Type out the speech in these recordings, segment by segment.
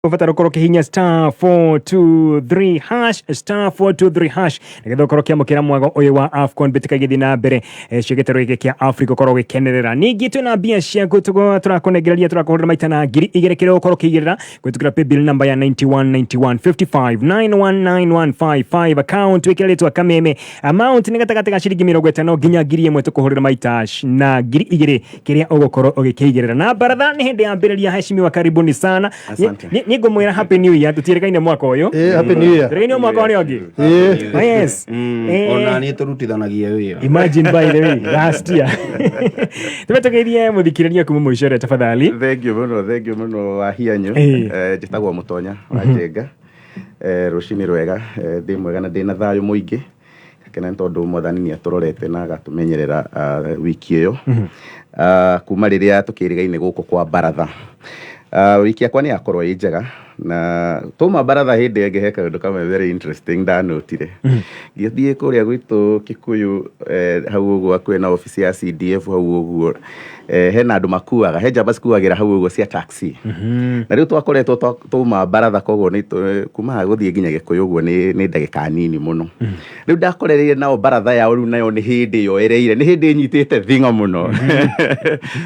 Ũbatara ũkorwo ũkĩhihinya *423#, *423#, nĩgetha ũkorwo ũkĩamũkĩra mwago ũyũ wa AFCON mbĩtĩka igĩthiĩ na mbere cia gĩtarũ gĩkĩ kĩa Africa ũkorwo ũgĩkenerera. Ningĩ twĩna mbia ciaku tũrakũnengereria, tũrakũhũrĩra maita na 2000 kĩrĩa ũkorwo ũkĩigĩrĩra kũhĩtũkĩra paybill number ya 919155, 919155, account wĩkĩre rĩtwa Kameme, amount nĩ gatagatĩ ga ciringi 50 nginya 1000, tũkũhũrĩra maita na 2000 kĩrĩa ũgũkorwo ũgĩkĩigĩrĩra. Na baratha nĩ hĩndĩ yambĩrĩria. Heshimiwa, karibuni sana. Asante. Nĩ ngũmwĩra happy new year, tũtiĩrĩgaine mwaka ũyũ. Happy New Year. Tũrĩgaine mwaka ũrĩa ũngĩ. Yes. Ona niĩ tũrutithanagia wĩra. Imagine, by the way, last year tũbe tũgeithie mũthikĩrĩria kuma mũico ũrĩa, tafadhali. Thank you mũno, thank you mũno, Wahianyũ. Njĩtagwo Mũtonya wa Njenga. Rũcinĩ rwega, ndĩ mwega na ndĩna thayũ mũingĩ. Ngakena nĩ tondũ Mwathani nĩ atũrorete na agatũmenyerera wiki ĩyo. Kuma rĩrĩa tũkĩrĩgaine gũkũ kwa baratha. Wiki yakwa nĩ yakorwo ĩ njega na twauma baratha hĩndĩ ĩngĩ he kaũndũ kamwe very interesting ndanotire. Ngĩthiĩ kũrĩa gwitũ Kikuyu, hau ũguo hakuhĩ na obici ya CDF hau ũguo, hena andũ makuaga, he njamba cikuagĩra hau ũguo cia taxi. Na rĩu twakoretwo twauma baratha, koguo nĩ kuma haha gũthiĩ nginya Gĩkũyũ ũguo nĩ ndagĩka nini mũno. Rĩu ndakorereire nao baratha yao, rĩu nayo nĩ hĩndĩ yoereire, nĩ hĩndĩ ĩnyitĩte thing'a mũno.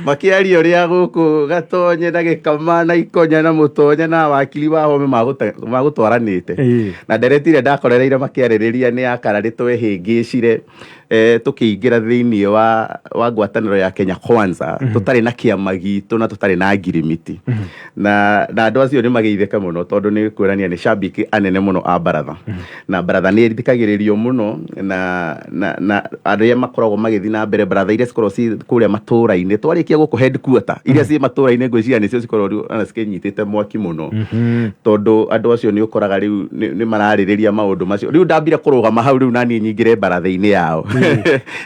Makĩaria ũrĩa gũkũ Gatonye na Gĩkama na Ikonya na Mũtonya na wakiri wa Home magũtwaranĩte. Na ndereti ĩrĩa ndakorereire makĩarĩrĩria nĩ ya kana nĩ twehĩngĩcire tũkĩingĩra thĩinĩ wa ngwatanĩro ya Kenya Kwanza tũtarĩ na kĩama gitũ na tũtarĩ na ngirimiti. Na andũ acio nĩ mageithĩka mũno tondũ nĩ kuonania nĩ shabiki anene mũno a baratha. Na baratha nĩ ĩthikagĩrĩrio mũno na arĩa makoragwo magĩthiĩ na mbere baratha iria cikoragwo ci kũrĩa matũra-inĩ. Twarĩkia gũkũ headquarter, iria ciĩ matũra-inĩ ngwĩciria nĩcio cikoragwo rĩu ona cikĩnyitĩte mwaki mũno. Tondũ andũ acio nĩ ũkoraga rĩu nĩ mararĩrĩria maũndũ macio. Rĩu ndambire kũrũgama hau rĩu naniĩ nyingĩre baratha-inĩ yao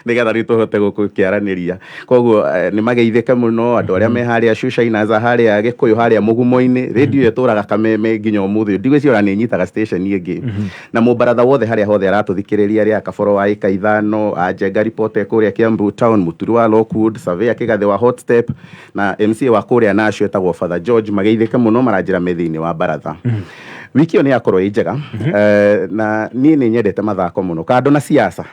nĩgetha rĩu tũhote gũkĩaranĩria. Koguo nĩ mageithĩke mũno andũ arĩa me harĩa Shushainaza, harĩa Gĩkũyũ, harĩa Mũgumo-inĩ. Rĩndiũ ĩyo ĩtũraga Kameme nginya ũmũthĩ ũyũ. Ndigwĩciria ona nĩ ĩnyitaga station ĩngĩ. Na mũbaratha wothe harĩa hothe aratũthikĩrĩria, arĩa a Kaboro wa ĩka 5, a Njenga Reporter kũrĩa Kiambu Town, Mũturi wa Lockwood, Surveyor Kĩgathĩ wa Hot Step na MCA wa kũrĩa Nacio etagwo Father George, mageithĩke mũno, maranjĩra me thĩinĩ wa baratha. Wiki ĩyo nĩ yakorwo ĩ njega, na niĩ nĩ nyendete mathako mũno kando na siasa.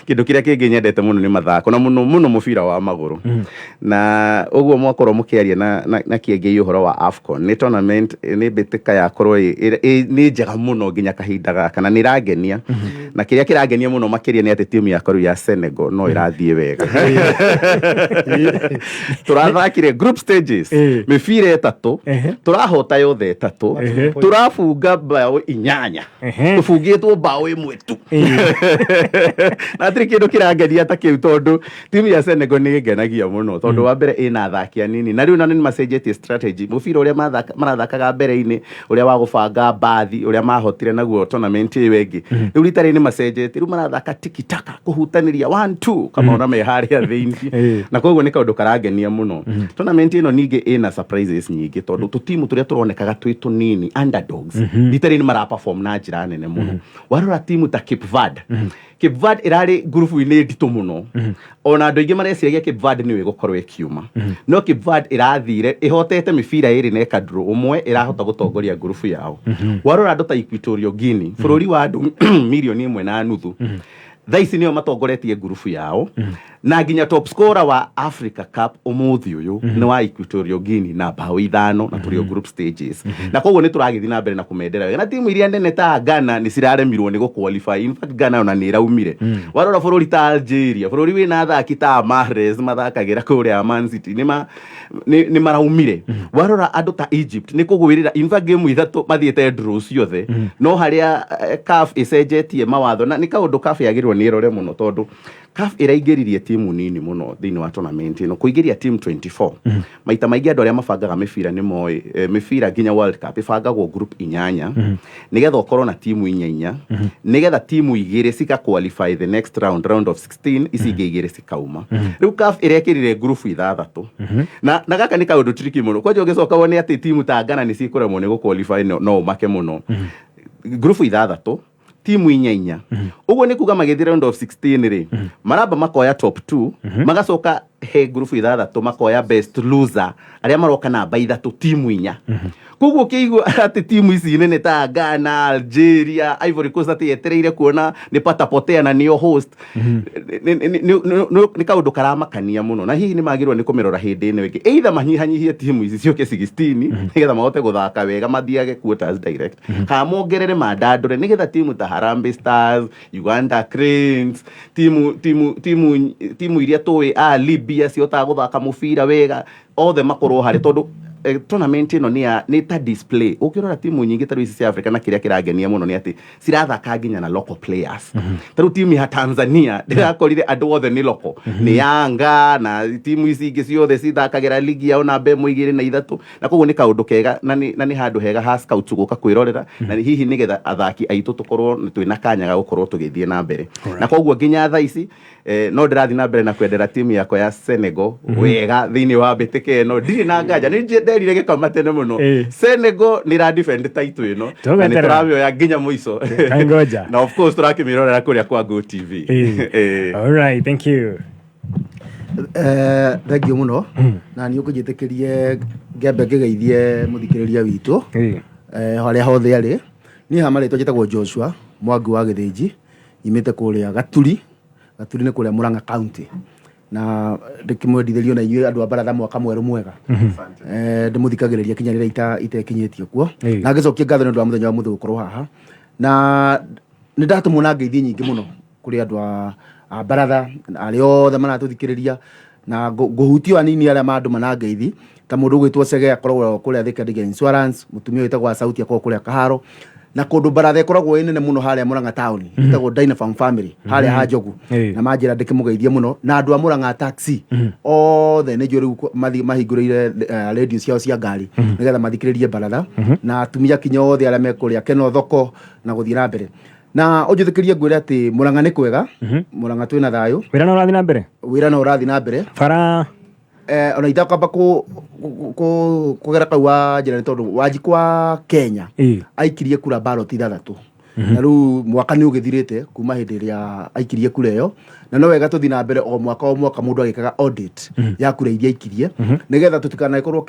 Kĩndũ kĩrĩa kĩngĩ nyendete mũno nĩ mathako na mũno mũno mũbira wa magũrũ. Na ũguo mwakorwo mũkĩaria na Kĩengei ũhoro wa AFCON, nĩ tournament, nĩ mbĩtĩka yakorwo nĩ njega mũno nginya kahinda gaka na nĩ ĩrangenia. Na kĩrĩa kĩrangenia mũno makĩria nĩ atĩ timu yakwa rĩu ya Senegal no ĩrathiĩ wega. Tũrathakire group stages mĩbira 3, tũrahota yothe 3, tũrabunga mbaũ 8, tũbungĩtwo mbaũ 1 tu. Na hatirĩ kĩndũ kĩrangenia ta kĩu tondũ timu ya Senegal nĩ ĩngenagia mũno tondũ wa mbere ĩna athaki anini na rĩu na nĩ macenjetie strategy. Mũbira ũrĩa marathakaga mbere-inĩ, ũrĩa wa gũbanga mbathi, ũrĩa mahotire naguo tournament ĩyo ĩngĩ, rĩu rita rĩrĩ nĩ macenjetie, rĩu marathaka tiki taka, kũhutanĩria one two kamaona me harĩa thĩinĩ. Na koguo nĩ kaũndũ karangenia mũno. Tournament ĩno ningĩ ĩna surprises nyingĩ tondũ tũtimu tũrĩa tũronekaga twĩ tũnini, underdogs, rita rĩrĩ nĩ maraperform na njĩra nene mũno. Warora timu ta Cape Verde, Cape Verde ĩrarĩ ngurubu-inĩ nditũ mũno. Ona andũ aingĩ mareciragia Cape Verde nĩyo ĩgũkorwo ĩkiuma, no Cape Verde ĩrathire ĩhotete mĩbira 2 na ĩka draw ũmwe, ĩrahota gũtongoria ngurubu yao. Warora andũ ta Equatorial Guinea, bũrũri wa andũ mirioni 1.5, thaa ici nĩo matongoretie ngurubu yao, na nginya top scorer wa Africa Cup ũmũthĩ ũyũ nĩ wa Equatorial Guinea na mbaũ 5, na tũrĩ o group stages. Na koguo nĩ tũragĩthiĩ na mbere na kũmendera wega. Na timu iria nene ta Ghana nĩ ciraremirwo nĩ gũ-qualify. In fact, Ghana ona nĩ ĩraumire. Warora bũrũri ta Algeria, bũrũri wĩna athaki ta Mahrez mathakagĩra kũrĩa Man City, nĩ maraumire. Warora andũ ta Egypt nĩ kũgwĩrĩra, in fact game 3 mathiĩte draw ciothe. No harĩa CAF ĩcenjetie mawatho, na nĩ kaũndũ CAF yagĩrĩirwo nĩ ĩrore mũno tondũ CAF ĩraingĩririe timu nini mũno thĩinĩ wa tournament ĩno, kũingĩria timu 24. Maita maingĩ andũ arĩa mabangaga mĩbira nĩ moĩ mĩbira nginya World Cup ĩbangagwo group 8 nĩgetha ũkorwo na timu inya inya, nĩgetha timu 2 cika qualify the next round, round of 16, ici ingĩ 2 cikauma. Rĩu CAF ĩrekĩrire group 6, na gaka nĩ kaũndũ tricky mũno kwanja ũgĩcoka wone atĩ timu ta Ghana nĩ cikũremwo nĩ gũ-qualify, no ũmake mũno. Group 6, timu inya inya, ũguo nĩ kuga magĩthiĩ round of 16 rĩ, maramba makoya top 2, magacoka He ngurubu ithathatũ makoya best loser arĩa maroka namba ithatũ, timu inya. Koguo ũkĩigua atĩ timu ici nene ta Ghana, Algeria, Ivory Coast atĩ yetereire kuona nĩ patapotea na nĩo host, nĩ kaũndũ karamakania mũno, na hihi nĩ magĩrĩirwo nĩ kũmĩrora hĩndĩ ĩno ĩngĩ, either manyihanyihie timu ici ciũke 16 nĩgetha mahote gũthaka wega mathiage quarters direct, kana mongerere mandandũre nĩgetha timu ta Harambee Stars, Uganda Cranes, timu iria tũĩ a Libya cihotaga gũthaka mũbira wega, othe makorwo harĩ, tondũ tournament ĩno nĩ ta display. Ũngĩrora timu nyingĩ ta rĩu ici cia Africa, na kĩrĩa kĩrangenia mũno nĩ atĩ cirathaka nginya na local players. Ta rĩu timu ya Tanzania ndĩrakorire andũ othe nĩ local, nĩ Yanga na timu ici ingĩ ciothe cithakagĩra ligi yao namba ĩmwe, igĩrĩ na ithatũ, na koguo nĩ kaũndũ kega na nĩ handũ hega ha scouts gũka kwĩrorera, na hihi nĩgetha athaki aitũ tũkorwo twĩna kanya ga gũkorwo tũgĩthiĩ na mbere. Na koguo nginya thaa ici no ndĩrathiĩ na mbere na kwendera timu yakwa ya Senegal wega thĩinĩ wa mbĩtĩka ĩno. Ndirĩ na nganja, nĩ nderire gĩkama tene mũno, Senegal nĩ ĩra defend title ĩno na nĩ Tũgweterera. tũramĩoya nginya mũico. Kangoja. Na of course tũrakĩmĩrorera kũrĩa kwa Go TV. All right, thank you. Thank you mũno, na nĩ ũkũnjĩtĩkĩrie ngĩambe ngĩgeithie mũthikĩrĩria witũ harĩa hothe arĩ. Niĩ ha marĩtwa njĩtagwo Joshua Mwangi wa Gĩthĩnji, nyumĩte kũrĩa Gaturi. Gaturi nĩ kũrĩa Murang'a County, na ndĩkĩmwendithĩrio na inyuĩ andũ a baratha mwaka mwerũ mwega. Ndĩmũthikagĩrĩria kinya rĩrĩa itekinyĩtio kuo. Na ngĩcokia ngatho nĩ ũndũ wa mũthenya wa mũthĩ gũkorwo haha, na nĩ ndatũmwo na ngeithi nyingĩ mũno kũrĩ andũ a baratha na arĩa othe maratũthikĩrĩria, na ngũhutio anini arĩa mandũma na ngeithi, ta mũndũ ũgwĩtwo Chege akoragwo kũrĩa Thika Ndiga Insurance, mũtumia wĩtagwo Sauti akoragwo kũrĩa Kaharo, na kũndũ baratha ĩkoragwo ĩ nene mũno harĩa Murang'a town ĩtagwo Dynafarm Family harĩa ha Njogu. Na manjĩra ndĩkĩmũgeithie mũno, na andũ a Murang'a taxi othe nĩ njũĩ rĩu mahingũrĩire radio ciao cia ngari nĩgetha mathikĩrĩrie baratha, na atumia kinya othe arĩa me kũrĩa Keno thoko na gũthiĩ na mbere. Na ũnjĩtĩkĩrie ngwĩre atĩ Murang'a nĩ kwega, Murang'a twĩna thayũ. Wĩra no ũrathiĩ na mbere? Wĩra no ũrathiĩ na mbere. Bara? Ona itakwamba kũgera kau wa njĩra nĩ tondũ Wanjikũ wa Kenya aikirie kura ballot ithathatũ, na rĩu mwaka nĩ ũgĩthirĩte kuma hĩndĩ ĩrĩa aikirie kura ĩyo, na no wega tũthiĩ na mbere o mwaka o mwaka mũndũ agĩkaga audit ya kura iria aikirie, nĩgetha tũtikanagĩkorwo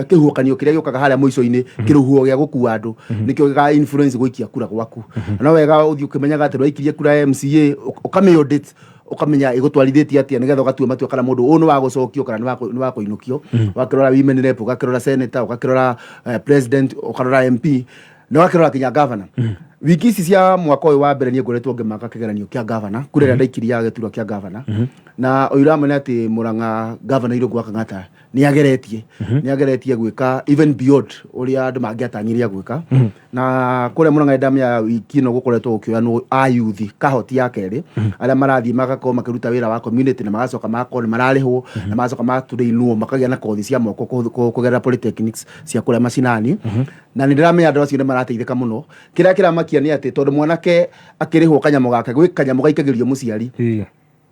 kĩhuhũkanio kĩrĩa gĩũkaga harĩa mũico-inĩ, kĩrũhuho gĩa gũkua andũ nĩkĩo gĩka influence gũikia kura gwaku. Na no wega ũthiĩ ũkĩmenyaga atĩ waikirie kura ya MCA, ũkamĩ audit, ũkamenya ĩgũtwarithĩtie atĩa, nĩgetha ũgatua matua kana mũndũ ũyũ nĩ wa gũcokio kana nĩ wa kũinũkio. Ũgakĩrora women rep, ũgakĩrora senator, ũgakĩrora president, ũkarora MP na ũgakĩrora nginya governor. Wiki ici cia mwaka ũyũ wa mbere niĩ ngoretwo ngĩmaka kĩgeranio kĩa governor, kura ĩrĩa ndaikirie ya gĩturwa kĩa governor, na ũira amwe nĩ atĩ Murang'a governor Irũngũ wa Kang'ata nĩ ageretie gwĩka even beyond ũrĩa andũ mangĩatanyirie gwĩka. Na kũrĩa Murang'a ndamenya wiki ĩno gũkoretwo gũkĩoyanwo a youth kahoti ya kerĩ arĩa marathiĩ magakorwo makĩruta wĩra wa community, na magacoka magakorwo nĩ mararĩhwo, na magacoka magatrainwo makagĩa na kothi cia moko kũgerera polytechnics cia kũrĩa macinani. Na nĩ ndĩramenya andũ acio nĩ marateithĩka mũno. Kĩrĩa kĩramakia nĩ atĩ tondũ mwanake akĩrĩhwo kanyamũ gake, gwĩ kanyamũ gaikagĩrio mũciari,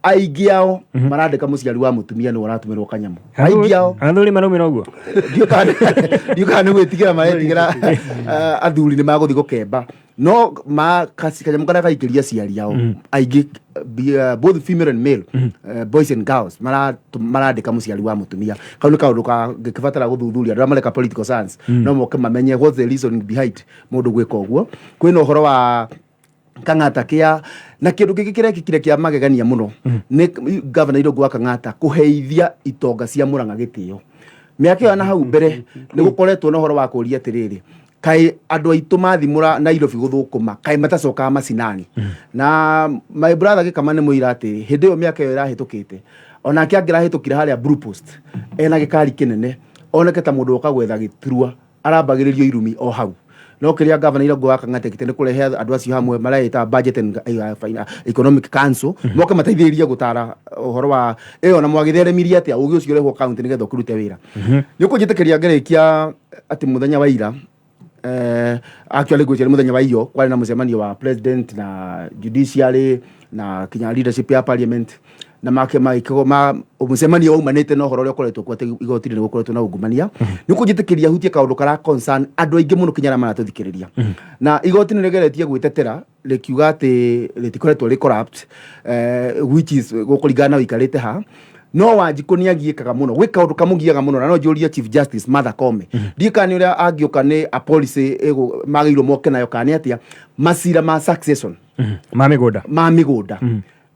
aingĩ ao marandĩka mũciari wa mũtumia nĩwe ũratũmĩrwo kanyamũ, aingĩ ao. Athuri maraumĩra ũguo? Ndiũ kana nĩ gwĩtigĩra maretigĩra athuri nĩ magũthiĩ gũkemba, no kanyamũ karĩa gaikĩria aciari ao aingĩ, both female and male, boys and girls, marandĩka mũciari wa mũtumia. Kau nĩ kaũndũ kangĩkĩbatara gũthuthuria. Andũ arĩa mareka political science no moke mamenye what's the reasoning behind mũndũ gwĩka ũguo. Kwĩna ũhoro wa Kang'ata kĩa na kĩndũ kĩngĩ kĩrekĩkire kĩa magegania mũno nĩ gavana Irũngũ wa Kang'ata kũheithia itonga cia Murang'a gĩtĩo. Mĩaka ĩyo na hau mbere nĩ gũkoretwo na ũhoro wa kũria atĩrĩrĩ, kaĩ andũ aitũ mathimũra Nairobi gũthũkũma, kaĩ matacokaga macinani? Na my brother Gĩkama nĩ mũira atĩ hĩndĩ ĩyo mĩaka ĩyo ĩrahĩtũkĩte, onake angĩrahĩtũkire harĩa Blue Post ena gĩkari kĩnene, oneke ta mũndũ woka gwetha gĩturwa, arambagĩrĩrio irumi o hau. No kĩrĩa gavana Irũngũ wa Kang'ata ekĩte nĩ kũrehe andũ acio hamwe mareĩta Budget and Economic Council, moke mateithĩrĩrie gũtara ũhoro wa ĩyo na mwagĩtheremirie atĩa ũgĩ ũcio ũrehwo county nĩgetha ũkĩrute wĩra. Nĩ ũkũnjĩtĩkĩria ngĩrĩkia atĩ mũthenya wa ira, actually ngwĩciria nĩ mũthenya wa iyo, kwarĩ na mũcemanio wa president na judiciary na kinya leadership ya parliament, na make magĩkorwo ma mũcemanio waumanĩte na ũhoro ũrĩa ũkoretwo kuo atĩ igoti-inĩ nĩ gũkoretwo na ungumania. Nĩ ũkũnjĩtĩkĩria hutie kaũndũ kara concern andũ aingĩ mũno kinya arĩa maratũthikĩrĩria. Na igoti nĩ rĩgeretie gwĩtetera rĩkiuga atĩ rĩtikoretwo rĩ corrupt, which is gũkũringana na ũikarĩte ha. No Wanjikũ nĩ agiĩkaga mũno, gwĩ kaũndũ kamũgiaga mũno, na no njũrie Chief Justice Martha Koome, ndiũĩ kana nĩ ũrĩa angĩũka nĩ a policy magĩrĩirwo moke nayo kana nĩ atĩa, macira ma succession Ma mĩgũnda. Ma mĩgũnda.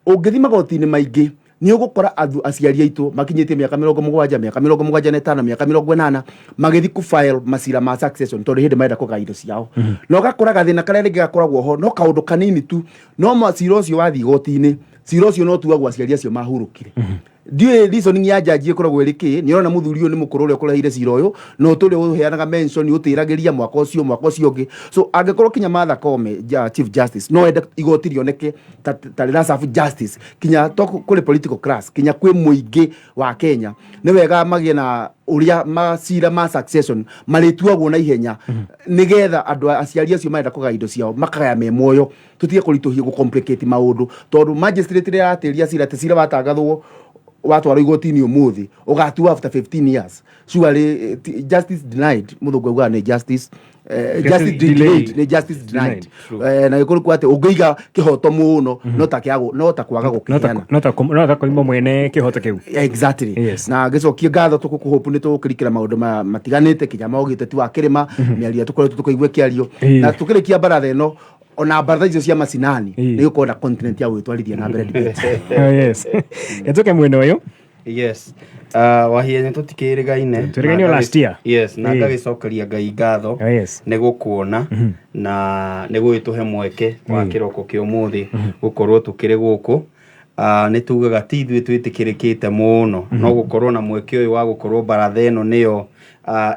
Ũngĩthiĩ magoti-inĩ maingĩ nĩ ũgũkora aciari aitũ makinyĩtie mĩaka 70, mĩaka 75, mĩaka 80, magĩthiĩ kũ file macira ma succession tondũ hĩndĩ marenda kũgaya indo ciao. Na ũgakora gathĩna karĩa rĩngĩ gakoragwo ho no kaũndũ kanini tu, no cira ũcio wathiĩ igoti-inĩ, cira ũcio no tuagwo aciari acio mahurũkire. Ndiũĩ reasoning ya jaji ĩkoragwo ĩrĩ kĩ. Nĩ ũrona mũthuri ũyũ nĩ mũkũrũ ũrĩa ũkũreheire cira ũyũ, na ũtũrĩ ũheanaga mention, ũtĩragĩria mwaka ũcio, mwaka ũcio ũngĩ. So angĩkorwo kinya Martha Koome, Chief Justice, no ende igoti rĩoneke ta rĩra serve justice kinya to kũrĩ political class, kinya kwĩ mũingĩ wa Kenya, nĩ wega magĩe na ũrĩa macira ma succession marĩtuagwo na ihenya, nĩgetha andũ aciari acio marenda kũgaya indo ciao makagaya me muoyo, tũtige kũritũhia gũ complicate maũndũ, tondũ magistrate rĩrĩa aratĩria cira, atĩ cira watangathwo watwarwo igoti-inĩ ũmũthĩ, ũgatua after 15 years. Surely justice denied, mũthũngũ augaga nĩ justice delayed. Delayed nĩ justice denied. Na gĩkũrũ kwa atĩ ũngĩiga kĩhoto mũno no ta kwaga gũkĩheana. No ta kũima mwene kĩhoto kĩu. Exactly. Na ngĩcokia ngatho, tũkũkũhopu nĩ tũkũrikĩra maũndũ matiganĩte kinya maugĩte ti wa kĩrĩma mĩario tũkoretwo tũkĩigua kĩario. Na tũkĩrĩkia baratha ĩno, ona baratha icio cia macinani, nĩ gũkorwo na continent ya gwĩtwarithia na mbere debate. Oh, yes. Gĩtũke mwena ũyũ. Yes, Wahianya, tũtikĩrĩgaine. Twĩrĩgaine last year. Yes, na ngagĩcokeria Ngai ngatho Oh, yes. nĩ gũkuona na nĩ gũgĩtũhe mweke wa kĩroko kĩa ũmũthĩ gũkorwo tũkĩrĩ gũkũ. Nĩ tugaga ti ithuĩ twĩtĩkĩrĩkĩte mũno, no gũkorwo na mweke ũyũ wa gũkorwo baratha ĩno nĩyo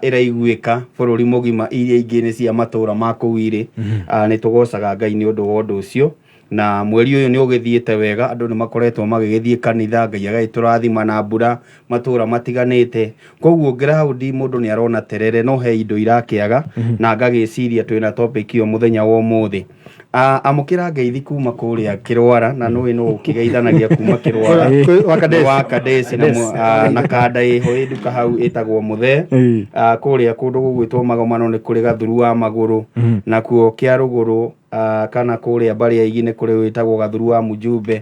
ĩraiguĩka bũrũri mũgima, iria ingĩ nĩ cia matũra ma kũu irĩ. Nĩ tũgocaga Ngai nĩ ũndũ wa ũndũ ũcio, na mweri ũyũ nĩ ũgĩthiĩte wega, andũ nĩ makoretwo magĩgĩthiĩ kanitha, Ngai agagĩtũrathima na mbura matũra matiganĩte. Koguo ground mũndũ nĩ arona terere, no he indo irakĩaga, na ngagĩciria twĩna topic ĩyo mũthenya wa ũmũthĩ. Amũkĩra ngeithi kuma kũrĩa Kĩrwara, na nũĩ nũ ũkĩgeithanagia kuma Kĩrwara. Wa Kadesi. Wa Kadesi na kanda ĩho ĩ nduka hau ĩtagwo Mũthee. Kũrĩa kũndũ gũgwĩtwo Magomano nĩ kũrĩ gathuru wa magũrũ, nakuo kĩa rũgũrũ, kana kũrĩa mbarĩ ya igi nĩ kũrĩ wĩtagwo gathuru wa mũjumbe.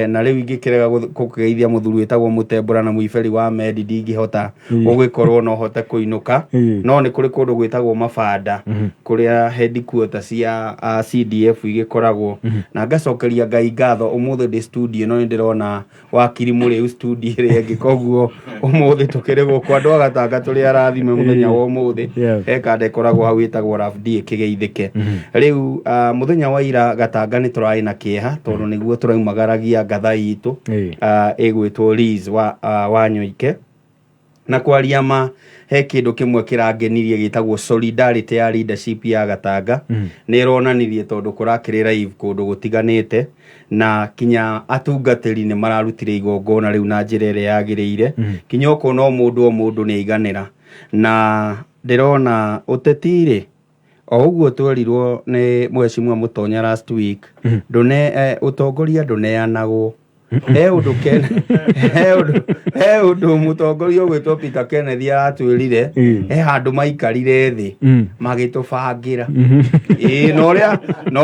Na rĩu ingĩkĩrega gũkĩgeithia mũthuri wĩtagwo Mũtembũra na mũiberi wa mendi, ndingĩhota gũgĩkorwo no hote kũinũka. No nĩ kũrĩ kũndũ gwĩtagwo Mabanda, kũrĩa headquarter cia CDF igĩkoragwo. Na ngacokeria Ngai ngatho, ũmũthĩ ndĩ studio ĩno, nĩ ndĩrona wakiri mũrĩu studio ĩrĩa ĩngĩ, koguo ũmũthĩ tũkĩrĩ gũkũ andũ a Gatanga tũrĩ arathime mũthenya wa ũmũthĩ. He kanda ĩkoragwo hau ĩtagwo Raf D ĩkĩgeithĩke. Rĩu mũthenya wa ira Gatanga nĩ tũrarĩ na kĩeha, tondũ nĩguo tũraumagaragia ngatha itũ ĩgwĩtwo Liz wa Nyoike. Na kwaria ma, he kĩndũ kĩmwe kĩrangenirie gĩtagwo solidarity ya leadership ya Gatanga. Nĩ ĩronanirie, tondũ kũrakĩrĩ live kũndũ gũtiganĩte, na kinya atungatĩri nĩ mararutire igongona rĩu na njĩra ĩrĩa yagĩrĩire, kinya okorwo no mũndũ o mũndũ nĩ aiganĩra. Na ndĩrona ũteti rĩ, o ũguo twerirwo nĩ mheshimiwa Mũtonya last week, ndũne ũtongoria ndũneanagwo. He ũndũ Ken he ũndũ mũtongoria ũgwĩtwo Peter Kenneth aratwĩrire, he handũ maikarire thĩ magĩtũbangĩra. Ĩĩ, na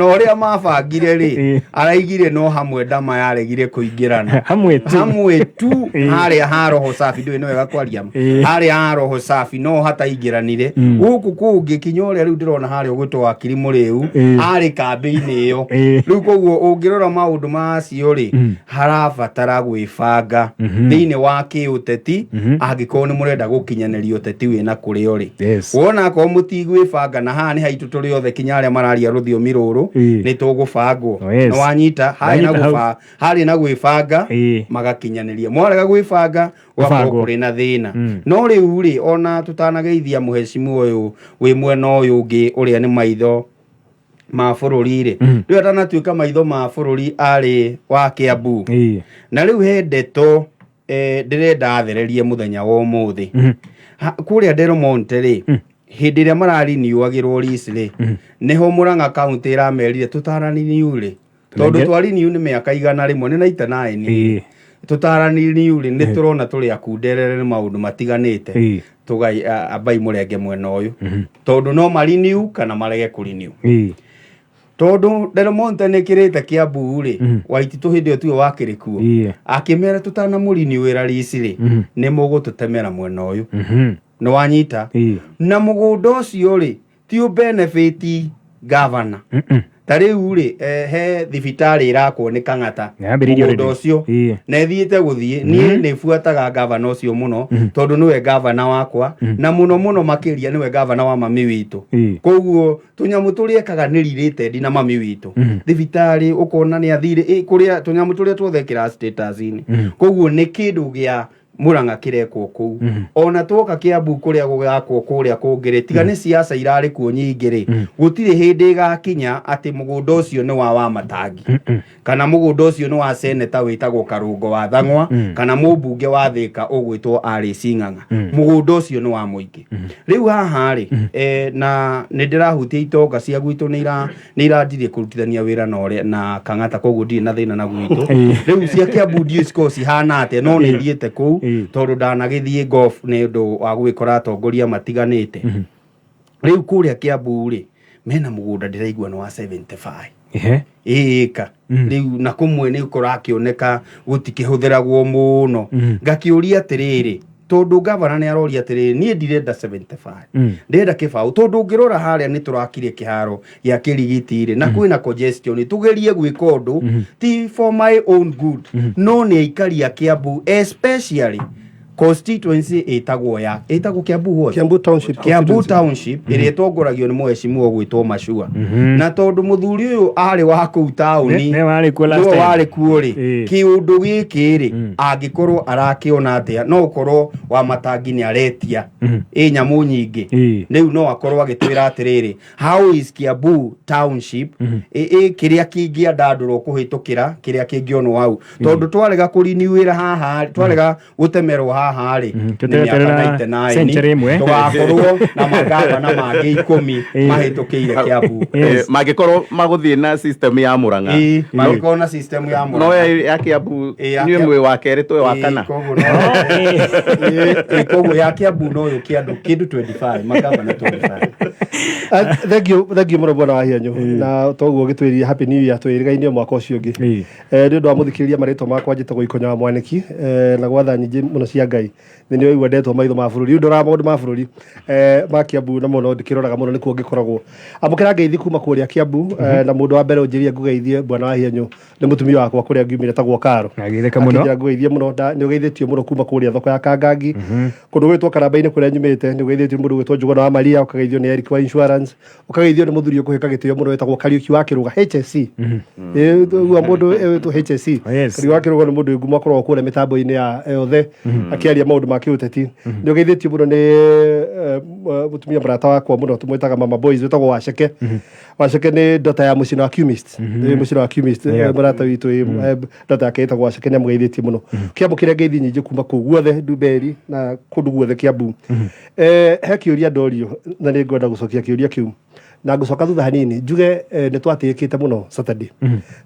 ũrĩa mabangire rĩ, araigire no hamwe ndama yaregire kũingĩrana. Hamwe tu. Hamwe tu. Harĩa ha roho safi, ndũĩ nĩ wega kwaria ma. Harĩa ha roho safi no hataingĩranire. Gũkũ kũngĩ kinya ũrĩa rĩu ndĩrona harĩa ũgwĩtwo wakiri mũrĩu arĩ kambĩ-inĩ ĩyo. Rĩu koguo ũngĩrora maũndũ macio rĩ, harabatara gwĩbanga thĩinĩ wa kĩũteti, angĩkorwo nĩ mũrenda gũkinyanĩria ũteti wĩna kũrĩa ũrĩ. Wona akorwo mũtigwĩbanga, na haha nĩ haitũ tũrĩ othe, kinya arĩa mararia rũthiomi rũrũ, nĩ tũgũbangwo. Nĩ wanyita harĩ na Wanyita hau. Harĩ na gwĩbanga, magakinyanĩria. Mwarega gwĩbanga, gũgakorwo Gũbangwo. kũrĩ na thĩna. No rĩu rĩ, ona tũtanageithia mũhecimu ũyũ wĩ mwena ũyũ ũngĩ, ũrĩa nĩ maitho ma bũrũri rĩ, rĩu atanatuĩka maitho ma bũrũri arĩ wa Kĩambu. Na rĩu he ndeto ndĩrenda athererie mũthenya wa ũmũthĩ. Kũrĩa Del Monte rĩ, hĩndĩ ĩrĩa marariniuagĩrwo lease rĩ, nĩho Murang'a County ĩramerire tũtaraninew rĩ, tondũ twariniu nĩ mĩaka 100 nĩ 99. Tũtaraninew rĩ, nĩ tũrona tũrĩ akunderere nĩ maũndũ matiganĩte. Tũgai ambai mũrenge mwena ũyũ, tondũ no marinew kana marege kũrinew. Tondũ Del Monte nĩ kĩrĩte Kiambu rĩ, Waititũ hĩndĩ ĩyo tiwe wakĩrĩ kuo. Akĩmera tũtanamũriniwĩra lease rĩ, nĩ mũgũtũtemera mwena ũyũ. Nĩ wanyita? Na mũgũnda ũcio rĩ, ti ũ benefit governor. Ta rĩu rĩ, he thibitarĩ ĩrakwo nĩ Kang'ata. Yambĩrĩirio Mũgũnda already. ũcio na ĩthiĩte gũthiĩ. Niĩ nĩ buataga gavana ũcio mũno tondũ nĩwe gavana wakwa, na mũno mũno makĩria nĩwe gavana wa mami witũ. Koguo tũnyamũ tũrĩa ekaga nĩ related na mami witũ. Thibitarĩ ũkona nĩ athire kũrĩa tũnyamũ tũrĩa tuothe ekĩraga status-inĩ. Koguo nĩ kĩndũ gĩa Murang'a kĩrekwo kũu. Ona twoka Kiambu kũrĩa gũgakwo kũrĩa kũngĩ rĩ, tiga nĩ siasa irarĩ kuo nyingĩ rĩ, gũtirĩ hĩndĩ ĩgakinya atĩ mũgũnda ũcio nĩ wa Wamatangi, kana mũgũnda ũcio nĩ wa seneta wĩtagwo Karũngo wa Thang'wa, kana mũmbunge wa Thĩka ũgwĩtwo Alice Ng'ang'a. Mũgũnda ũcio nĩ wa mũingĩ. Rĩu haha rĩ, na nĩ ndĩrahutia itonga cia gwitũ nĩ nĩ irandirie kũrutithania wĩra na ũrĩa na Kang'ata, koguo ndirĩ na thĩna na gwitũ. Rĩu cia Kiambu ndiũĩ cikoragwo cihana atĩa, no nĩ thiĩte kũu tondũ ndanagĩthiĩ golf nĩ ũndũ wa gũgĩkora atongoria matiganĩte. Rĩu kũrĩa Kiambu rĩ, mena mũgũnda ndĩraigua nĩ wa 75 ĩka rĩu, na kũmwe nĩ kũrakĩoneka gũtikĩhũthĩragwo mũno. Ngakĩũria atĩrĩrĩ, tondũ gavana nĩ aroria atĩrĩrĩ, niĩ ndirenda 75, ndĩrenda kĩbaũ, tondũ ũngĩrora harĩa nĩ tũrakire kĩharo gĩa kĩrigiti rĩ, na kwĩna congestion. Tũgerie gwĩka ũndũ ti for my own good, no nĩ aikari a Kiambu, especially constituency ĩtagwo ya ĩtagwo Kiambu what? Kiambu Township. Kiambu constituency. Township, ĩrĩa ĩtongoragio nĩ mũheshimiwa ũgwĩtwo Machua. Na tondũ mũthuri ũyũ arĩ wa kũu taũni, Nĩwe warĩ kuo last nĩwe time. warĩ kuo rĩ, kĩũndũ gĩkĩ rĩ, angĩkorwo arakĩona atĩa? No ũkorwo wa Matangi nĩ aretia ĩ nyamũ nyingĩ. Rĩu no akorwo agĩtwĩra atĩrĩrĩ, how is Kiambu Township ĩ kĩrĩa kĩngĩandandũrwo kũhĩtũkĩra kĩrĩa kĩngĩonwo hau, tondũ twarega kũriniwĩra haha, twarega gũtemerwo haha rĩ, nĩ mĩaka Tũtereterera 99 century ĩmwe. Tũgakorwo na magavana mangĩ 10 mahĩtũkĩire Kiambu. Mangĩkorwo magũthiĩ na system ya Murang'a. Ĩĩ, mangĩkorwo na system ya No Murang'a. ya Kiambu ya inyuĩ Kiambu. mwĩ wa kerĩ, twĩ wa kana. Koguo koguo ya Kiambu no yũke andũ kĩndũ 25, magavana 25. Thank you, thank you mũno bwana wa Hianyu, na toguo gĩtwĩrire happy new year, twĩrĩgaine mwaka ũcio ũngĩ. Nĩ ũndũ wa mũthikĩrĩria, marĩtwa makwa njĩtagwo Ikonya wa Mwanĩki, na gwatha nyingĩ mũno cia Ngai nĩ nĩ waigua ndetwo maitho ma bũrũri. Rĩu ndoraga maũndũ ma bũrũri ma Kiambu na mũno ndĩkĩroraga mũno nĩkuo ngĩkoragwo. Amũkĩra ngeithi kuma kũrĩa Kiambu, na mũndũ wa mbere ũnjĩrire ngũgeithie, bwana wa Hianyu, nĩ mũtumia wakwa kũrĩa ngiumire tagwo Karo. Agĩtheka mũno. Akĩnjĩra ngũgeithie mũno. Nĩ ũgeithĩtio mũno kuma kũrĩa thoko ya Kangangi, kũndũ gwĩtwo Karamba-inĩ kũrĩa nyumĩte. Nĩ ũgeithĩtio nĩ mũndũ gwĩtwo Njũgũna wa Maria, ũkageithio nĩ Eric wa insurance, ũkageithio nĩ mũthuri ũkũhĩka gĩtĩo mũno wĩtagwo Kariũki wa Kĩrũga HSC. Ũguo mũndũ wĩtwo HSC. Yes. Kariũki wa Kĩrũga nĩ mũndũ wĩ ngumo, akoragwo kũrĩa mĩtambo-inĩ ya yothe akĩaria maũndũ ma kĩũteti. Nĩ ũgeithĩtio mũno nĩ mũtumia mũrata wakwa mũno tũmwĩtaga Mama Boys, wĩtagwo Waceke. Waceke nĩ ndota ya mũcina wa Cumist. Nĩ mũcina wa Cumist, mũrata witũ, ndota yake ĩtagwo Waceke, nĩ amũgeithĩtie mũno. Kĩamũkĩre ngeithi nyingĩ kuma kũu guothe Ndumberi na kũndũ guothe Kiambu. He kĩũria ndorio na nĩ ngwenda gũcokia kĩũria kĩu, na ngũcoka thutha hanini njuge nĩ twatĩĩkĩte mũno Saturday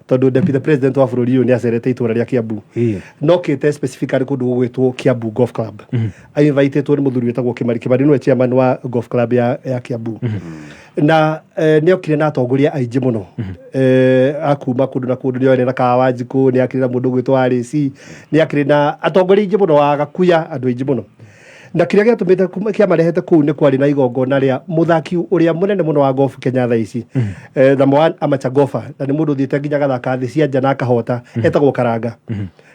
tondũ deputy president wa bũrũri ũyũ nĩ acerete itũra rĩa Kiambu, nokĩte specifically kũndũ gũgwĩtwo Kiambu Golf Club. Ainvitĩtwo nĩ mũthuri wĩtagwo Kimari. Kimari nĩwe chairman wa golf club ya Kiambu, na nĩ okire na atongoria aingĩ mũno akuma kũndũ na kũndũ. Nĩ orĩ na Kahawa Njikũ, nĩ akĩrĩ na mũndũ ũgwĩtwo RAC, nĩ akĩrĩ na atongoria aingĩ mũno wa Gakuya, andũ aingĩ mũno. Na kĩrĩa gĩatũmĩte kĩamarehete kũu nĩ kwarĩ na igongona rĩa mũthaki ũrĩa mũnene mũno wa golf Kenya thaa ici, number one amateur golfer, na nĩ mũndũ ũthiĩte nginya gathaka thĩ cia nja na akahota, etagwo Karanga,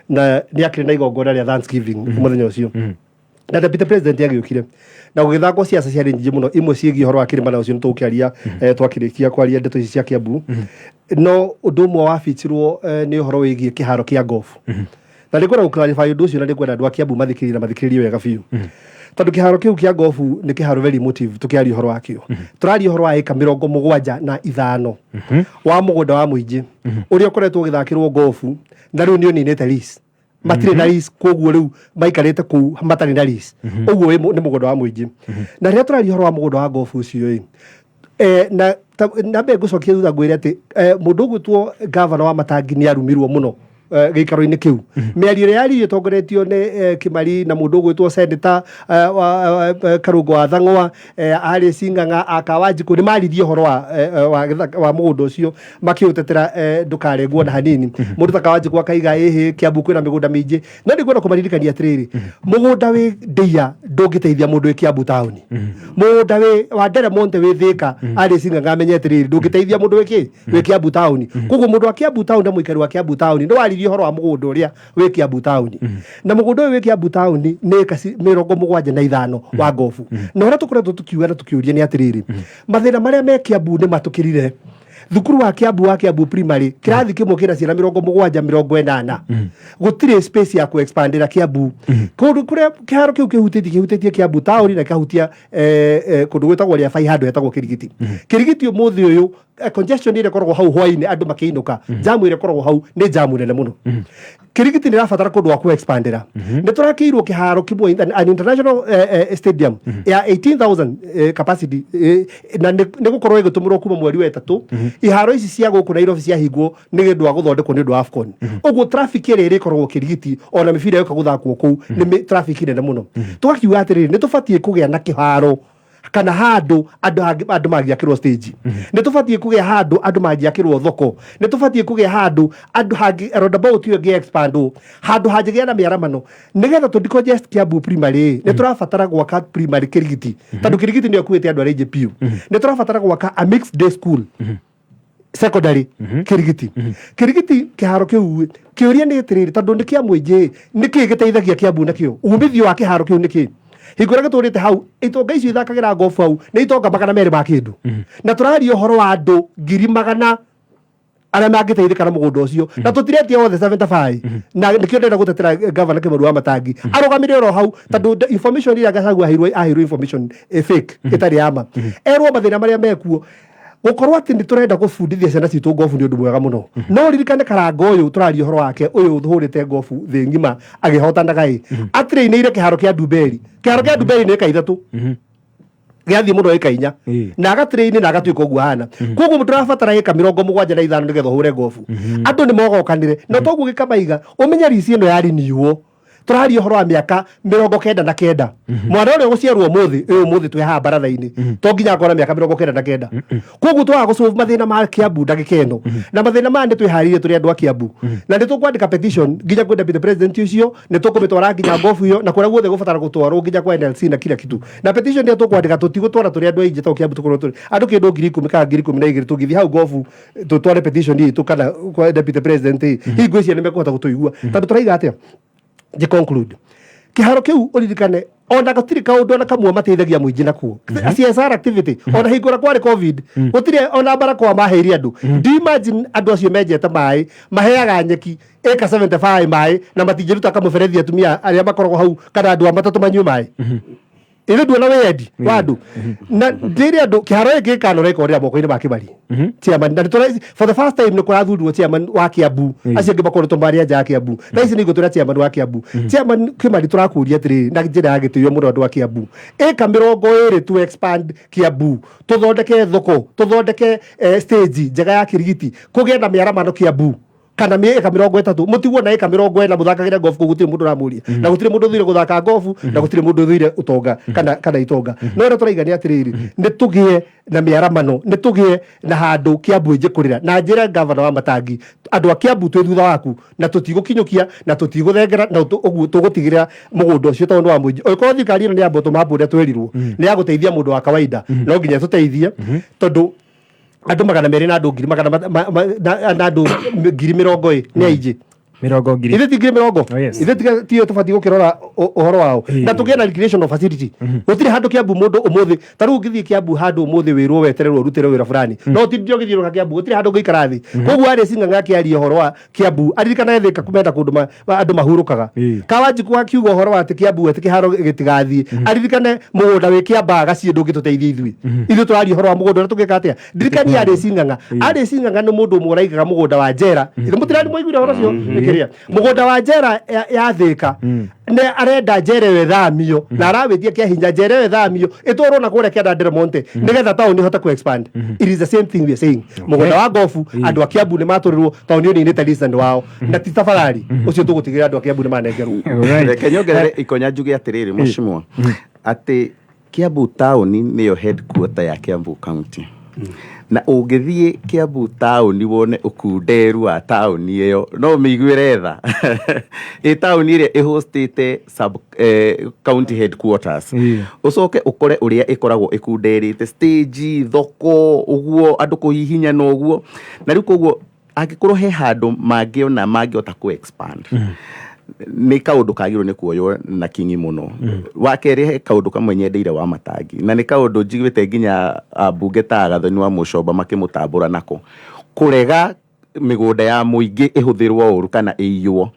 na nĩ akĩrĩ na igongona rĩa Thanksgiving mũthenya ũcio. Na deputy president agĩũkire na gũgĩthakwo ciaca ciarĩ nyingĩ mũno, imwe ciĩgiĩ ũhoro wa kĩrĩma, na ũcio nĩ tũgũkĩaria twakĩrĩkia kwaria ndeto ici cia Kiambu. No ũndũ ũmwe wabitirwo nĩ ũhoro wĩgiĩ kĩharo kĩa golf, na nĩ ngwenda gũclarify ũndũ ũcio, na nĩ ngwenda andũ a Kiambu mathikĩrĩrie na mathikĩrĩrie wega biũ, tondũ kĩharo kĩu kĩa golf nĩ kĩharo very emotive. Tũkĩaria ũhoro wakĩo, tũraria ũhoro wa ĩka 75 wa mũgũnda wa mũingĩ ũrĩa ũkoretwo ũgĩthakĩrwo golf, na rĩu nĩ ũninĩte lease, matirĩ na lease. Koguo rĩu maikarĩte kũu matarĩ na lease. Ũguo nĩ mũgũnda wa mũingĩ. Na rĩrĩa tũraria ũhoro wa mũgũnda wa golf ũcio ĩ, na nambe ngũcokia thutha ngwĩre atĩ mũndũ ũgwĩtwo gavana wa Matangi nĩ arumirwo mũno. Gĩikaro-inĩ kĩu mĩario ĩrĩa yaririo ĩtongoretio nĩ Kimari na mũndũ ũgwĩtwo Senator Karũngũ wa Thang'wa, Alice Ng'ang'a aka Wanjikũ, nĩ maririe ũhoro wa mũgũnda ũcio makĩũtetera ndũkarengwo na hanini. Mũndũ ta Kawanjikũ akaiga ĩhĩ Kiambu kwĩna mĩgũnda mĩingĩ, no nĩ ngwenda kũmaririkania atĩrĩrĩ, mũgũnda wĩ Ndeiya ndũngĩteithia mũndũ wĩ Kiambu taũni, mũgũnda wĩ wa Nderemonte wĩ Thĩka, Alice Ng'ang'a amenye atĩrĩrĩ, ndũngĩteithia mũndũ wĩ kĩ wĩ Kiambu taũni. Koguo mũndũ wa Kiambu taũni na mũikari wa Kiambu taũni nĩ waririe ũhoro wa mũgũnda ũrĩa wĩ Kiambu taũni, na mũgũnda ũyũ wĩ Kiambu taũni nĩ ĩka 75 wa ngobu. Na ũrĩa tũkoretwo tũkiuga na tũkĩũria nĩ atĩrĩrĩ, mathĩna marĩa me Kiambu nĩ matũkĩrire. Thukuru wa Kiambu Primary, kĩrathi kĩmwe kĩna ciana 70, 80. Gũtirĩ space ya kũ-expandĩra Kiambu. Kũndũ kũrĩa kĩharo kĩu kĩhutĩtie Kiambu taũni na kĩkahutia kũndũ gwĩtagwo Rĩabai, handũ hetagwo Kĩrigiti. Kĩrigiti ũmũthĩ ũyũ, congestion ĩrĩa ĩkoragwo hau hwainĩ andũ makĩinũka, jamu ĩrĩa ĩkoragwo hau nĩ jamu nene mũno. Kĩrigiti nĩ ĩrabatara kũndũ gwa kũ-expandĩra. Nĩ tũrakĩirwo kĩharo kĩmwe, an international stadium ya 18,000 capacity, na nĩ gũkorwo ĩgĩtũmĩrwo kuma mweri wa ĩtatũ. Iharo ici cia gũkũ Nairobi ciahingwo nĩ ũndũ wa gũthondekwo nĩ ũndũ wa AFCON. Ũguo traffic ĩrĩa ĩrĩkoragwo Kĩrigiti ona mĩbira yoka gũthakwo kũu nĩ traffic nene mũno. Tũgakiuga atĩrĩrĩ, nĩ tũbatiĩ kũgĩa na kĩharo kana handũ andũ mangĩakĩrwo stage, nĩ tũbatiĩ kũgĩa handũ andũ mangĩakĩrwo thoko, nĩ tũbatiĩ kũgĩa handũ andũ hangĩ roundabout ĩyo ĩngĩ expandwo, handũ hangĩgĩa na mĩaramano nĩgetha tũ decongest Kiambu Primary. Nĩ tũrabatara gwaka primary Kĩrigiti, tondũ Kĩrigiti nĩyo ĩkuĩte andũ arĩa aingĩ biũ. Nĩ tũrabatara gwaka a mixed day school secondary Kĩrigiti. Kĩrigiti kĩharo kĩu, kĩũria nĩ atĩrĩrĩ, tondũ nĩ kĩa mũingĩ, nĩ kĩĩ gĩteithagia Kiambu nakĩo? Umithio wa kĩharo kĩu nĩ kĩĩ? Hingo ĩrĩa gĩtũrĩte hau, itonga icio ithakagĩra ngobu hau nĩ itonga 200 ma kĩndũ, na tũraria ũhoro wa andũ ngiri magana arĩa mangĩteithĩka na mũgũnda ũcio, na tũtiretia othe 75. Na nĩkĩo ndĩrenda gũtetera Gavana Kĩmaru wa Matangi arũgamĩre oro hau, tondũ information ĩrĩa Gachagua aheirwo information fake, ĩtarĩ ya ma. Erwo mathĩna marĩa mekuo. Gũkorwo atĩ nĩ tũrenda gũbundithia ciana citũ ngobu nĩ ũndũ mwega mũno, no ririkane karanga ũyũ tũraria ũhoro wake, ũyũ ũhũrĩte ngobu thĩ ng'ima agĩhotanaga, ĩ atirĩinĩire kĩharo kĩa Ndumberi. Kĩharo kĩa Ndumberi nĩ ĩka 3, gĩathiĩ mũno ĩka 4, na agatirĩinĩ na agatuĩka ũguo ahana. Koguo tũrabatara ĩka 75 nĩgetha ũhũre ngobu. Andũ nĩ mogokanire na toguo gĩkamaiga ũmenye rici ĩno ya renewal tũraria ũhoro wa mĩaka 99. Mwana ũrĩa ũgũciarwo ũmũthĩ ũyũ, ũmũthĩ twĩ haha baratha-inĩ, to nginya akorwo na mĩaka 99. Koguo twaga gũsolve mathĩna ma Kiambu ndagĩka ĩno, na mathĩna maya nĩ twĩharĩirie tũrĩ andũ a Kiambu, na nĩ tũkwandĩka petition nginya kwĩ deputy president ũcio, nĩ tũkũmĩtwara nginya ngobu ĩyo na kũrĩa guothe gũbatara gũtwarwo, nginya kwa NLC na kila kitu. Na petition ĩrĩa tũkwandĩka, tũtigũtwara tũrĩ andũ aingĩ tondũ Kiambu tũkorwo tũrĩ andũ kĩndũ 10,000 kana 12,000. Tũngĩthiĩ hau ngobu tũtware petition itũ kana kwa deputy president, hihi ngwĩciria nĩ mekũhota gũtũigua, tondũ tũraiga atĩa? Nji conclude, kĩharo kĩu ũririkane ona gũtirĩ kaũndũ ona kamwe mateithagia mũingĩ nakuo, CSR activity. Ona hingo ĩrĩa kwarĩ COVID, gũtirĩ ona barakoa maheire andũ. Do you imagine andũ acio menjete maĩ, maheaga nyeki ĩka 75 maĩ, na matingĩruta kamũberethi atumia arĩa makoragwo hau kana andũ a matatũ manyue maĩ? Ithe nduona wĩyendi wa andũ? Na ndĩrĩ andũ kĩharo gĩkĩ gĩkanora ĩkorĩra moko-inĩ ma Kĩmari chairman, na nĩtũra for the first time nĩ kũrathurirwo chairman wa Kiambu. Acio angĩ makoretwo marĩ anja ya Kiambu. Thaa ici nĩ igũtũra chairman wa Kiambu. Chairman Kĩmari, tũrakũria atĩrĩrĩ na njĩra ya gĩtĩo mũno, andũ a Kiambu, ĩka 20 to expand Kiambu, tũthondeke thoko, tũthondeke stage njega ya Kĩrigiti, kũgĩe na mĩaramano Kiambu, kana ĩka 30 mũtigwo na ĩka 40 mũthakagĩre ngobu kũu. Gũtirĩ mũndũ ũramũria, na gũtirĩ mũndũ ũthire gũthaka ngobu, na gũtirĩ mũndũ ũthire ũtonga kana itonga. No ũrĩa tũraiga nĩ atĩrĩrĩ, nĩ tũgĩe na mĩaramano, nĩ tũgĩe na handũ Kiambu ĩnjĩkũrĩra. Na njĩre gavana wa Matangi, andũ a Kiambu twĩ thutha waku, na tũtigũkinyũkia na tũtigũthengera, na ũguo tũgũtigĩrĩra mũgũnda ũcio tondũ nĩ wa mũingĩ. Ũngĩkorwo thirikari ĩno nĩ ya bottom up ũrĩa twerirwo, nĩ ya gũteithia mũndũ wa kawaida, no nginya tũteithie, tondũ andũ 200 na andũ ngiri magana na andũ 20,000 nĩ aingĩ. Mĩrongo ngiri. Ithe ti 20,000? Oh, yes. Ithe tiyo tũbatiĩ gũkĩrora ũhoro wao na tũgĩe na recreational facility. Gũtirĩ handũ Kiambu mũndũ ũmũthĩ, ta rĩu ũngĩthiĩ Kiambu handũ ũmũthĩ wĩrwo wetererwo ũrutĩre wĩra fulani, no ti ndio ũgĩthiũrũrũka Kiambu gũtirĩ handũ ũngĩikara thĩ. Koguo arĩ cing'ang'a akĩaria ũhoro wa Kiambu aririkanage Thĩka kumenda kũndũ andũ mahurũkaga. Kawanjiku akiuga ũhoro wa atĩ Kiambu atĩ kĩharo gĩtigathiĩ, aririkane mũgũnda wĩ Kĩambaa gaciĩ ndũngĩtũteithia ithuĩ. Ithuĩ tũraria ũhoro wa mũgũnda ũrĩa tũngĩka atĩa. Ndirikania arĩ cing'ang'a, arĩ cing'ang'a nĩ mũndũ ũmwe ũraigaga mũgũnda wa njera. Ithe mũtirani mwaiguire ũhoro ũcio? Nĩkĩ? Kĩrĩa mũgũnda wa njera ya Thĩka nĩ arenda njera ĩyo ĩthamio na arawĩtia kĩa hinya njera ĩyo ĩthamio ĩtwarwo na kũrĩa kĩanda Del Monte nĩgetha taũni ĩhote ku expand. It is the same thing we are saying. Mũgũnda wa gofu, andũ a Kiambu nĩ matũrĩrwo taũni ĩyo nĩinĩte lease wao na ti tafadhali ũcio tũgũtigĩrĩra andũ a Kiambu nĩ manengerwo. Reke nyongerere ikonya njuge atĩrĩrĩ, mheshimiwa, atĩ Kiambu taũni nĩyo headquarter ya Kiambu County, na ũngĩthiĩ Kiambu taũni wone ũkunderu wa taũni ĩyo no ũmĩiguĩre tha. Ĩ taũni ĩrĩa ĩhostĩte sub county headquarters, ũcoke ũkore ũrĩa ĩkoragwo ĩkunderĩte stage, thoko ũguo, andũ kũhihinyana ũguo, na rĩu koguo angĩkorwo he handũ mangĩona mangĩhota ku expand, nĩ kaũndũ kagĩrĩirwo nĩ kuoywo na kinyi mũno. Wa kerĩ, he kaũndũ kamwe nyendeire wa Matangi, na nĩ kaũndũ njiguĩte nginya ambunge ta Gathoni wa Mũcomba makĩmũtambũra nako, kũrega mĩgũnda ya mũingĩ ĩhũthĩrwo ũru kana ĩiywo,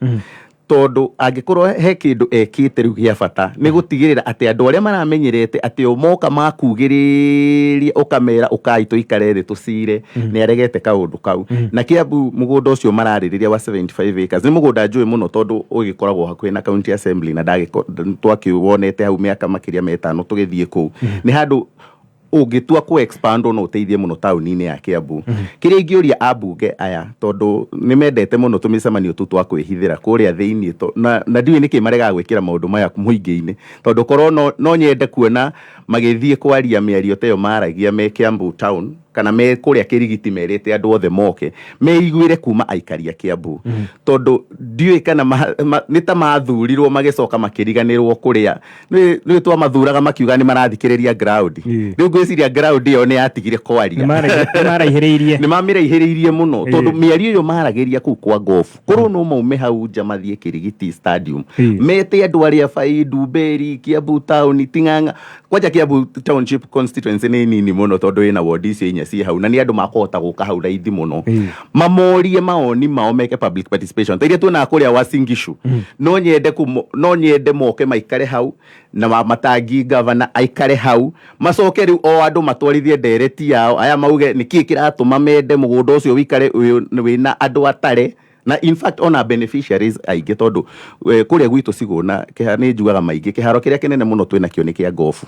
tondũ angĩkorwo he kĩndũ ekĩte rĩu gĩa bata nĩ gũtigĩrĩra atĩ andũ arĩa maramenyerete atĩ o moka makugĩrĩria ũkamera ũkai tũikare thĩ tũcire, nĩ aregete kaũndũ kau. Na Kiambu mũgũnda ũcio mararĩrĩria wa 75 acres nĩ mũgũnda njũĩ mũno, tondũ ũgĩkoragwo hakuhĩ na county assembly na twakĩwonete hau mĩaka makĩria 5 tũgĩthiĩ kũu. Nĩ handũ ũngĩtua kũ expand no ũteithie mũno taũni-inĩ ya Kiambu. Kĩrĩa ingĩũria ambunge aya, tondũ nĩ mendete mũno tũmĩcemanio tũu twa kwĩhithĩra kũrĩa thĩinĩ, na ndiũĩ nĩkĩ maregaga gwĩkĩra maũndũ maya mũingĩ-inĩ, tondũ korwo no nyende kuona magĩthiĩ kwaria mĩario ta ĩyo maragia me Kiambu town kana me kũrĩa Kĩrigiti, merĩte andũ othe moke meiguĩre kuma aikari a Kiambu, tondũ ndiũĩ kana nĩ ta mathurirwo magĩcoka makĩriganĩrwo kũrĩa nĩ twamathuraga makiuga nĩ marathikĩrĩria ground. Rĩu ngwĩciria ground ĩyo nĩ yatigire kwaria. Nĩmaraihĩrĩirie. Nĩ mamĩraihĩrĩirie mũno, tondũ mĩario ĩyo maragĩria kũu kwa golf, korwo no maume hau nja mathiĩ Kĩrigiti stadium, mete andũ arĩa bai Ndumberi, Kiambu town, Ting'ang'a, kwanja Kiambu township constituency nĩ nini mũno tondũ ĩna ward icio inya ciĩ hau, na nĩ andũ makũhota gũka hau raithi mũno, mamorie maoni mao, meke public participation ta iria tuonaga kũrĩa Uasin Gishu. No nyende moke maikare hau na Matangi gavana aikare hau, macoke rĩu o andũ matwarithie ndereti yao, aya mauge nĩkĩ kĩratũma mende mũgũnda ũcio wĩikare wĩna andũ atare, na in fact ona beneficiaries aingĩ, tondũ kũrĩa gwitũ Cigũna nĩ njugaga maingĩ, kĩharo kĩrĩa kĩnene mũno twĩnakĩo nĩ kĩa gofu,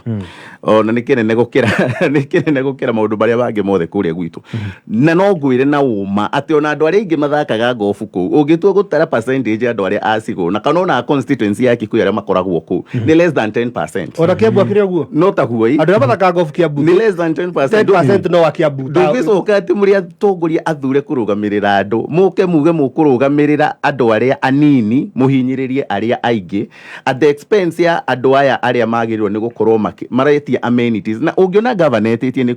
ona nĩ kĩnene gũkĩra maũndũ marĩa mangĩ mothe kũrĩa gwitũ. Na no ngwĩre na ũma atĩ ona andũ arĩa aingĩ mathakaga gofu kũu, ũngĩtua gũtara percentage ya andũ arĩa a Cigũna kana ona constituency ya Kikuyu arĩa makoragwo kũu nĩ less than 10%. Ona Kiambu akĩrĩ ũguo. No taguo ĩ. Andũ arĩa mathakaga golf Kiambu nĩ less than 10%. 10% no wa Kiambu. Ndũngĩcoka atĩ mũrĩ atongoria athure kũrũgamĩrĩra andũ, mũke muge mũkũrũgamĩrĩra andũ arĩa anini, mũhinyĩrĩrie arĩa aingĩ at the expense ya andũ aya arĩa magĩrĩirwo nĩ gũkorwo maretia amenities. Na ũngĩona gavana etĩtie nĩ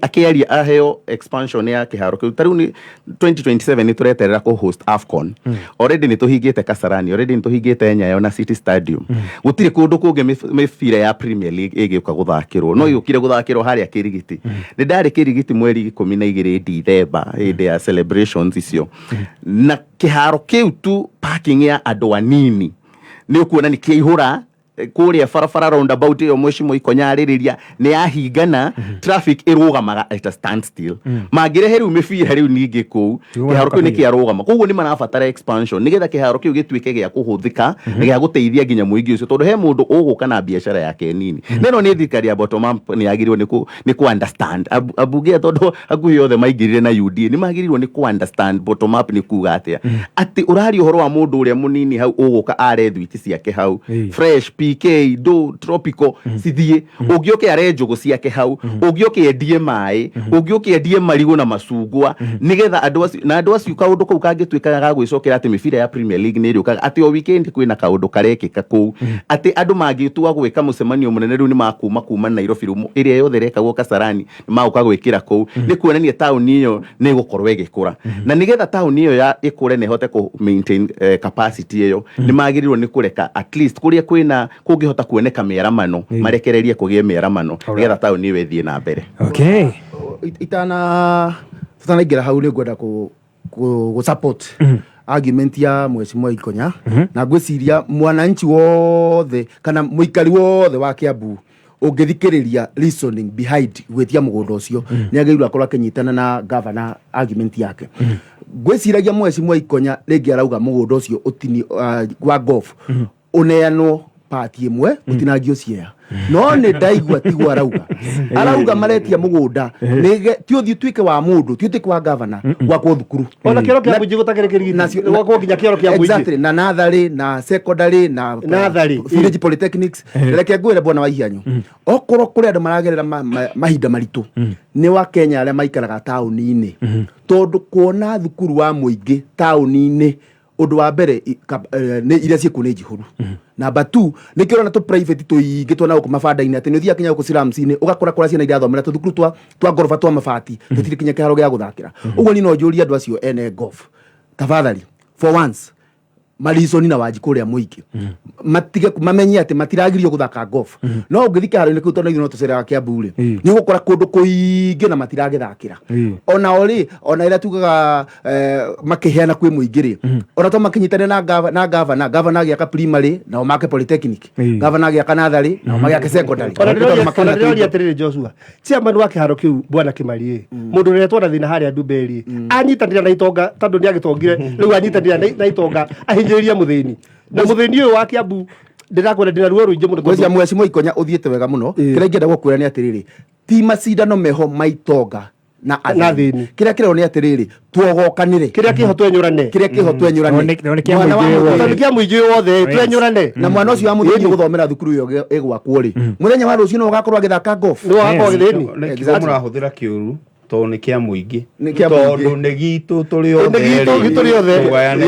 akĩaria aheo expansion ya kĩharo kĩu, ta rĩu nĩ 2027 nĩ tũreterera kũ host AFCON. Already nĩ tũhingĩte Kasarani, already nĩ tũhingĩte Nyayo na City Stadium. Gũtirĩ kũndũ kũngĩ mĩbira ya Premier League ĩgĩũka gũthakĩrwo, no yũkire gũthakĩrwo harĩa Kĩrigiti. Nĩ ndarĩ Kĩrigiti mweri 12 Dithemba hĩndĩ ya celebrations icio, na kĩharo kĩu tu parking ya andũ anini nĩ ũkuona nĩ kĩaihũra kũrĩa barabara roundabout ĩyo mheshimiwa Ikonya arĩrĩria nĩ yahingana, traffic ĩrũgamaga at a standstill. Mangĩrehe rĩu mĩbira rĩu ningĩ kũu, kĩharo kĩu nĩ kĩarũgama. Koguo nĩ marabatara expansion nĩgetha kĩharo kĩu gĩtuĩke gĩa kũhũthĩka na gĩa gũteithia nginya mũingĩ ũcio, tondũ he mũndũ ũgũka na biacara yake nini. Na ĩno nĩ thirikari ya bottom up, nĩ yagĩrĩirwo nĩ kũ understand. Ambunge aya, tondũ hakuhĩ othe maingĩrire na UDA, nĩ magĩrĩirwo nĩ kũ understand bottom up nĩ kuga atĩa, atĩ ũraria ũhoro wa mũndũ ũrĩa mũnini hau ũgũka are thwiti ciake hau, fresh PK do tropical cithiĩ, ũngĩũke are njũgũ ciake hau, ũngĩũke endie maĩ, ũngĩũke endie marigũ na macungwa, nĩgetha andũ acio na andũ acio kaũndũ kau kangĩtuĩka ga gwĩcokera atĩ mĩbira ya Premier League nĩ ĩrĩũkaga, atĩ o weekend kwĩna kaũndũ karekĩka kũu, atĩ andũ mangĩtua gwĩka mũcemanio mũnene rĩu nĩ makuma kuma Nairobi, rĩu ĩrĩa yothe ĩrekagwo Kasarani nĩ magũka gwĩkĩra kũu, nĩ kuonania taũni ĩyo nĩ ĩgũkorwo ĩgĩkũra. Na nĩgetha taũni ĩyo ya ĩkũre na ĩhote kũ maintain capacity ĩyo, nĩ magĩrĩirwo nĩ kũreka at least kũrĩa kwĩna kũngĩhota kuoneka mĩaramano, marekererie kũgĩe mĩaramano nĩgetha taũni ĩyo ĩthiĩ na mbere. Itana tutanaingĩra hau, nĩ ngwenda kũ support argument ya mheshimiwa Ikonya, na ngwĩciria mwananchi wothe kana mũikari wothe wa Kiambu Ũngĩthikĩrĩria reasoning behind gwĩtia mũgũnda ũcio, nĩ agĩrĩirwo akorwo akĩnyitana na governor argument yake. Ngwĩciragia Mheshimiwa Ikonya rĩngĩ arauga mũgũnda ũcio ũtini wa golf ũneanwo part ĩmwe, ũtinangio Siaya, no nĩ ndaigua tiguo arauga. Arauga maretia mũgũnda ti ũthiĩ ũtuĩke wa mũndũ, ti ũtuĩke wa governor, gwakwo thukuru. Ona kĩoro kĩa mũingĩ gũtakĩrĩ kĩrigiti. Gwakwo nginya kĩoro kĩa mũingĩ. Exactly, na natharĩ na secondary na Natharĩ, village polytechnics. Reke ngwĩre, bwana wa Ihianyu, okorwo kũrĩ andũ maragerera mahinda maritũ, nĩ wa Kenya arĩa maikaraga taũni-inĩ, tondũ kuona thukuru wa mũingĩ taũni-inĩ, ũndũ wa mbere nĩ iria ciĩkuo nĩ njihũru. Number two, nĩkĩo ũrona tũ private tũingĩ tuona gũkũ mabanda-inĩ, atĩ nĩ ũthiaga kinya gũkũ slums-inĩ ũgakora kũrĩa ciana irathomera tũthukuru twa ngoroba twa mabati, tũtirĩ kinya kĩharo gĩa gũthakĩra. Ũguo niĩ no njũrie andũ acio ene golf, tafadhali, for once marizoni na Wanjikũ ũrĩa mũingĩ matige mamenye atĩ matiragirio gũthaka golf, no ũngĩthiĩ kĩharo-inĩ kĩu, tondũ ithuĩ no tũceraga Kiambu rĩ, nĩ ũgũkora kũndũ kũingĩ na matiragĩthakĩra. Ona o rĩ, ona ĩrĩa tugaga makĩheana kwĩ mũingĩ rĩ, ona to makĩnyitane na gavana. Gavana agĩaka primary, nao make polytechnic. Gavana agĩaka natharĩ, nao magĩake secondary. Ona Tondũ ndĩroria makĩona ona ndĩroria tũindo. atĩrĩrĩ, Joshua, chairman wa kĩharo kĩu, bwana Kĩmari, mũndũ ũrĩa twona thĩna harĩa Ndumberi, anyitanĩra na itonga tondũ nĩ agĩtongire rĩu, anyitanĩra na itonga ahinyĩrĩria mũthĩni, na mũthĩni ũyũ wa Kiambu ndĩrakwĩra ndĩna ruo rũingĩ mũno. Ngwĩciria Mheshimiwa Ikonya ũthiĩte wega mũno. Kĩrĩa ingĩenda gũkwĩra nĩ atĩrĩrĩ, ti macindano meho ma itonga na Na athĩni. Kĩrĩa kĩreo nĩ atĩrĩrĩ, tuogokanĩre. Kĩrĩa kĩho twenyũrane. Kĩrĩa kĩho twenyũrane. Tondũ nĩ kĩa Mwana wa mũingĩ wothe. Tondũ kĩa mũingĩ wothe, twenyũrane. Na mwana ũcio wa mũthĩni ũgũthomera thukuru ĩyo ĩgwakwo rĩ, mũthenya wa rũciũ no ũgakorwo agĩthaka golf. Nĩ wagakorwo gĩthĩni. Nĩ kiugo mũrahũthĩra kĩũru, tondũ nĩ kĩa mũingĩ. Nĩ kĩa mũingĩ. Tondũ nĩ gitũ tũrĩ othe. Nĩ gitũ, Rĩ. gitũ tũrĩ othe. Tũgayane.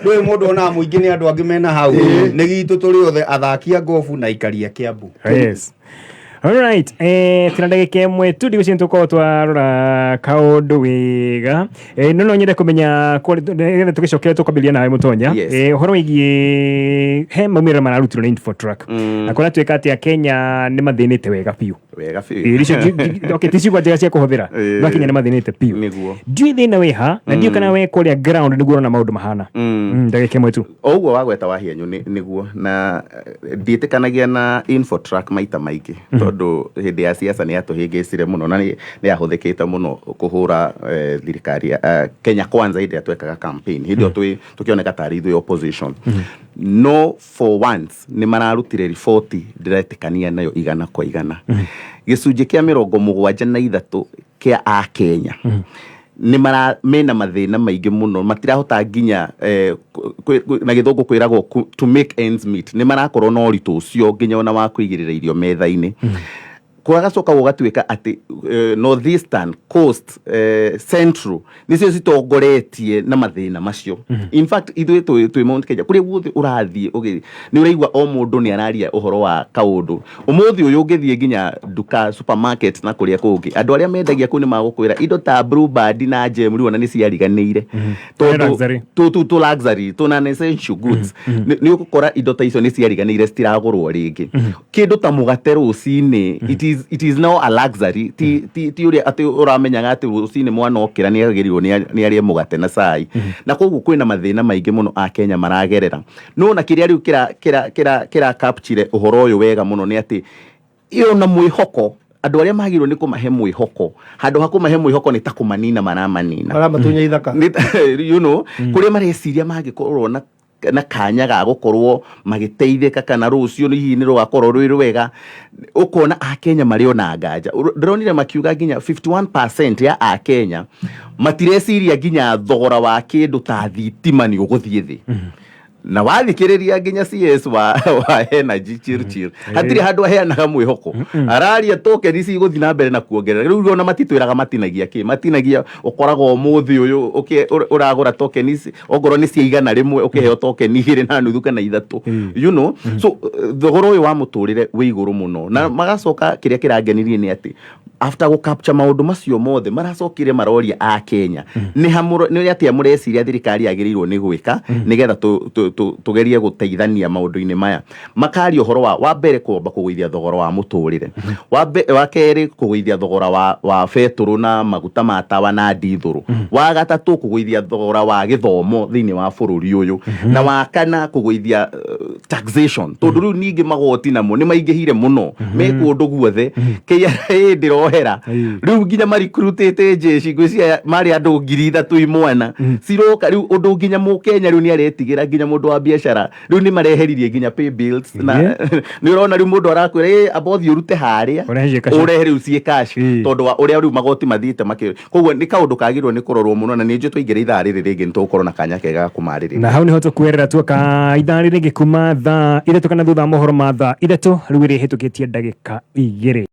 Ndũĩ mũndũ onaga mũingĩ nĩ andũ angĩ mena hau. Nĩ gitũ tũrĩ othe, athaki a gobu na aikari a Kiambu. Yes. Alright, tina ndagĩka ĩmwe tu ndigũciria tũkorwo twarora kaũndũ wega. No nyende kũmenya nĩgetha tũgĩcokere tũkwambĩrĩria nawe, Mũtonya. Yes. Ũhoro wĩgiĩ he maumĩrĩra mararutirwo nĩ Infotrack na kũratuĩka atĩ Akenya nĩ mathĩnĩte wega biũ. Wega biũ. Icio okay, ti ciugo njega cia kũhũthĩra, no Akenya nĩ mathĩnĩte biũ. Ndiũĩ thĩna wĩ ha, na ndiũĩ kana we kũrĩa ground nĩguo ũrona maũndũ mahana. Ndagĩka ĩmwe tu. O ũguo wagweta Wahianyu, nĩguo na ndiĩtĩkanagia na Infotrack maita maingĩ, tondũ hĩndĩ ya siasa nĩ yatũhĩngĩcire mũno na nĩ yahũthĩkĩte mũno kũhũra thirikari ya Kenya Kwanza hĩndĩ ĩrĩa twekaga campaign, hĩndĩ ĩyo tũkĩoneka tarĩ ithuĩ opposition. No for once nĩ mararutire riboti ndĩretĩkania nayo 100%. Gĩcunjĩ kĩa 73 kĩa Akenya nĩ mara mena mathĩna maingĩ mũno, matirahota nginya na gĩthũngũ kwĩragwo to make ends meet. Nĩ marakorwo na ũritũ ũcio nginya ona wa kũigĩrĩra irio metha-inĩ. Kũgagacoka gũgatuĩka atĩ Northeastern, Coast, Central nĩcio citongoretie na mathĩna macio. In fact, ithuĩ twĩ Mount Kenya, kũrĩa guothe ũrathiĩ nĩ ũraigua o mũndũ nĩ araria ũhoro wa kaũndũ. Ũmũthĩ ũyũ ũngĩthiĩ nginya nduka, supermarket na kũrĩa kũngĩ, andũ arĩa mendagia kũu nĩ magũkwĩra indo ta Blue Band na Gem rĩu ona nĩ ciariganĩire. Nĩ luxury. Tũ luxury, tũ non essential goods. Nĩ ũgũkora indo ta icio nĩ ciariganĩire, citiragũrwo rĩngĩ. Kĩndũ ta mũgate rũcinĩ, it is now a luxury. Ti ũrĩa atĩ ũramenyaga atĩ rũcinĩ mwana okĩra nĩ agĩrĩirwo nĩ arĩe mũgate na cai. Na koguo kwĩna mathĩna maingĩ mũno Akenya maragerera. No na kĩrĩa rĩu kĩra capture ũhoro ũyũ wega mũno nĩ atĩ ĩyo na mwĩhoko, andũ arĩa magĩrĩirwo nĩ kũmahe mwĩhoko, handũ ha kũmahe mwĩhoko nĩ ta kũmanina maramanina. Maramatunya ithaka. Kũrĩa mareciria mangĩkorwo na kanya ga gũkorwo magĩteithĩka kana rũciũ hihi nĩ rũgakorwo rwĩ rwega, ũkona Akenya marĩ ona nganja. Ndĩronire makiuga nginya 51% ya Akenya matireciria nginya thogora wa kĩndũ ta thitima nĩ ũgũthiĩ thĩ. Na wathikĩrĩria nginya CS wa energy Chirchir, hatirĩ handũ aheanaga mwĩhoko. Araria token cigũthiĩ na mbere na kuongerera. Rĩu ona matitwĩraga matinagia kĩ matinagia. Ũkoraga ũmũthĩ ũyũ ũragũra token ici, ongorwo nĩ cia 100, ũkĩheo token 2.5 kana 3. So thogora ũyũ wa mũtũrĩre wĩ igũrũ mũno. Na magacoka kĩrĩa kĩrangenirie nĩ atĩ After gũ capture maũndũ macio mothe, maracokire maroria a Kenya nĩ ha nĩ atĩa mũreciria thirikari yagĩrĩirwo nĩ gwĩka nĩgetha tũgerie gũteithania maũndũ-inĩ maya. Makaria ũhoro wa mbere kwamba kũgũithia thogora wa mũtũrĩre, wa kerĩ kũgũithia thogora wa betũrũ na maguta ma tawa na ndithũrũ, wa gatatũ kũgũithia thogora wa gĩthomo thĩinĩ wa bũrũri ũyũ, na wa kana kũgũithia taxation, tondũ rĩu ningĩ magoti namo nĩ maingĩhire mũno me kũndũ guothe. KRA ndĩrohera. Rĩu nginya marikrutĩte jeshi, ngwĩciria marĩ andũ 3,000 imwana ciroka rĩu, ũndũ nginya mũkenya rĩu nĩ aretigĩra, nginya mũndũ wa biacara rĩu nĩ mareheririe nginya pay bills na nĩ ũrona rĩu mũndũ arakwĩra, "Ĩ, amba ũthiĩ ũrute harĩa Ũrehe ciĩ cash." Ũrehe rĩu ciĩ cash tondũ wa ũrĩa rĩu magoti mathiĩte makĩ. Koguo nĩ kaũndũ kagĩrĩirwo nĩ kũrorwo mũno, na nĩ njũĩ twaingĩra ithaa rĩrĩ rĩngĩ nĩ tũgũkorwo na kanya kega ga kũmarĩrĩria. Na hau niho tũkwerera tuoka ithaa rĩrĩ rĩngĩ kuma thaa 3 kana thutha wa mohoro ma thaa 3, rĩu ĩrĩ ĩhĩtũkĩtie ndagĩka 2.